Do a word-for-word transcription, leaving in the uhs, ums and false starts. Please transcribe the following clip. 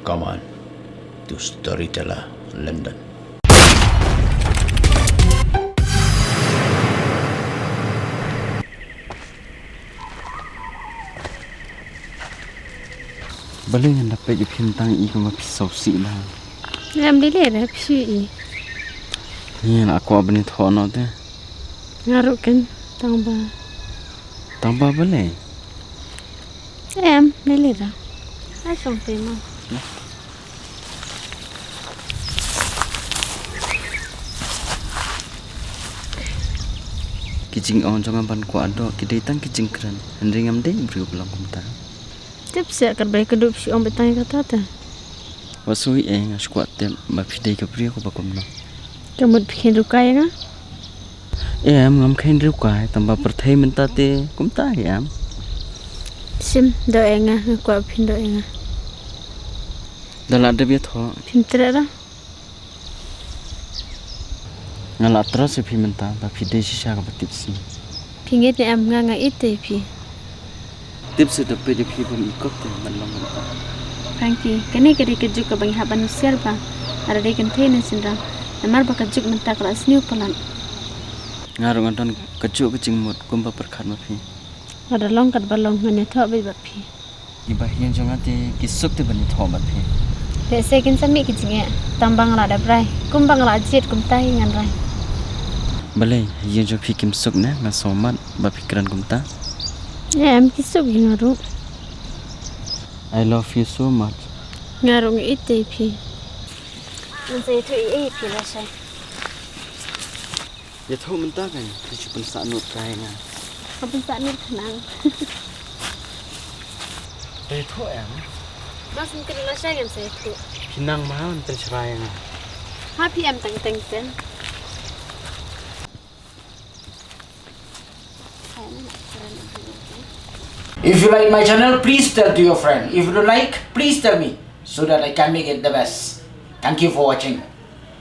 Come on to Storyteller London. Balei ngan da peit ïa phi tang i kumba phi sngewsih na. Ngam dei leh da phi i. Ngi la kwah ban ïathoh noh te. Nga ruh kan tang ba. Tang ba balei? Em, dei leh da. Ai song te ma. Ki jingong jong nga ban kwah doh ki dei tang ki jingkren. Hynrei ngam dei briew ba long kumta. Tip seh kat ba ka duh phi ong ba tang ïa kata ta. Wat sngewsih eh, nga shu kwah tip ba phi dei ka briew kaba kumno. Ka mut phi kheiñ riewkai ïa nga? Em, ngam kheiñ riewkai, tang ba pyrthei mynta te kumta hi em. Shim, doh ïa nga, nga kwah phin doh ïa nga. Da lah dep ïathoh. Phim treh da. Nga la trust ïa phi mynta ba phi dei shisha kaba tipsngi. Phi ngeit ne em nga nga ïeit ïa phi. Tip seh da peit ïa phi bym ikop te ban long mynta. Frankie, kane ka dei ka juk kaba ngi hap ban husiar bha. Lada dei kynthei ne shynrang. Namar ba ka juk mynta ka la sniew palat. Nga ruh nga don kajuh ka jingmut kumba pyrkhat ma phi. Lada long katba long ngan ïathoh beit bad phi. Kiba ha ïing jong nga te ki suk te ban ïathoh bad phi. Lehse kin sa mih ki jingeh, tang ba nga la dep rai, kumba nga la jied kumta hi ngan rai. Balei, ha ïing jong phi kim suk ne, nga sngewmat ba phi kren kumta. Em, ki suk ïa nga ruh. I love you so much. Nga ruh nga ïeit ïa phi. Ngan sa ïathuh ei ei ïa phi lashai. Ïathuh mynta kan, phi shu pynsah nud kai nga. Ka pynsah nud khnang. Te ïathuh em. Mas mungkin lashai ngan sa ïathuh. Phi nang ma, ngan pynshrai nga. Ha phi em teng teng ten. If you like my channel, please tell to your friend. If you don't like, please tell me so that I can make it the best. Thank you for watching.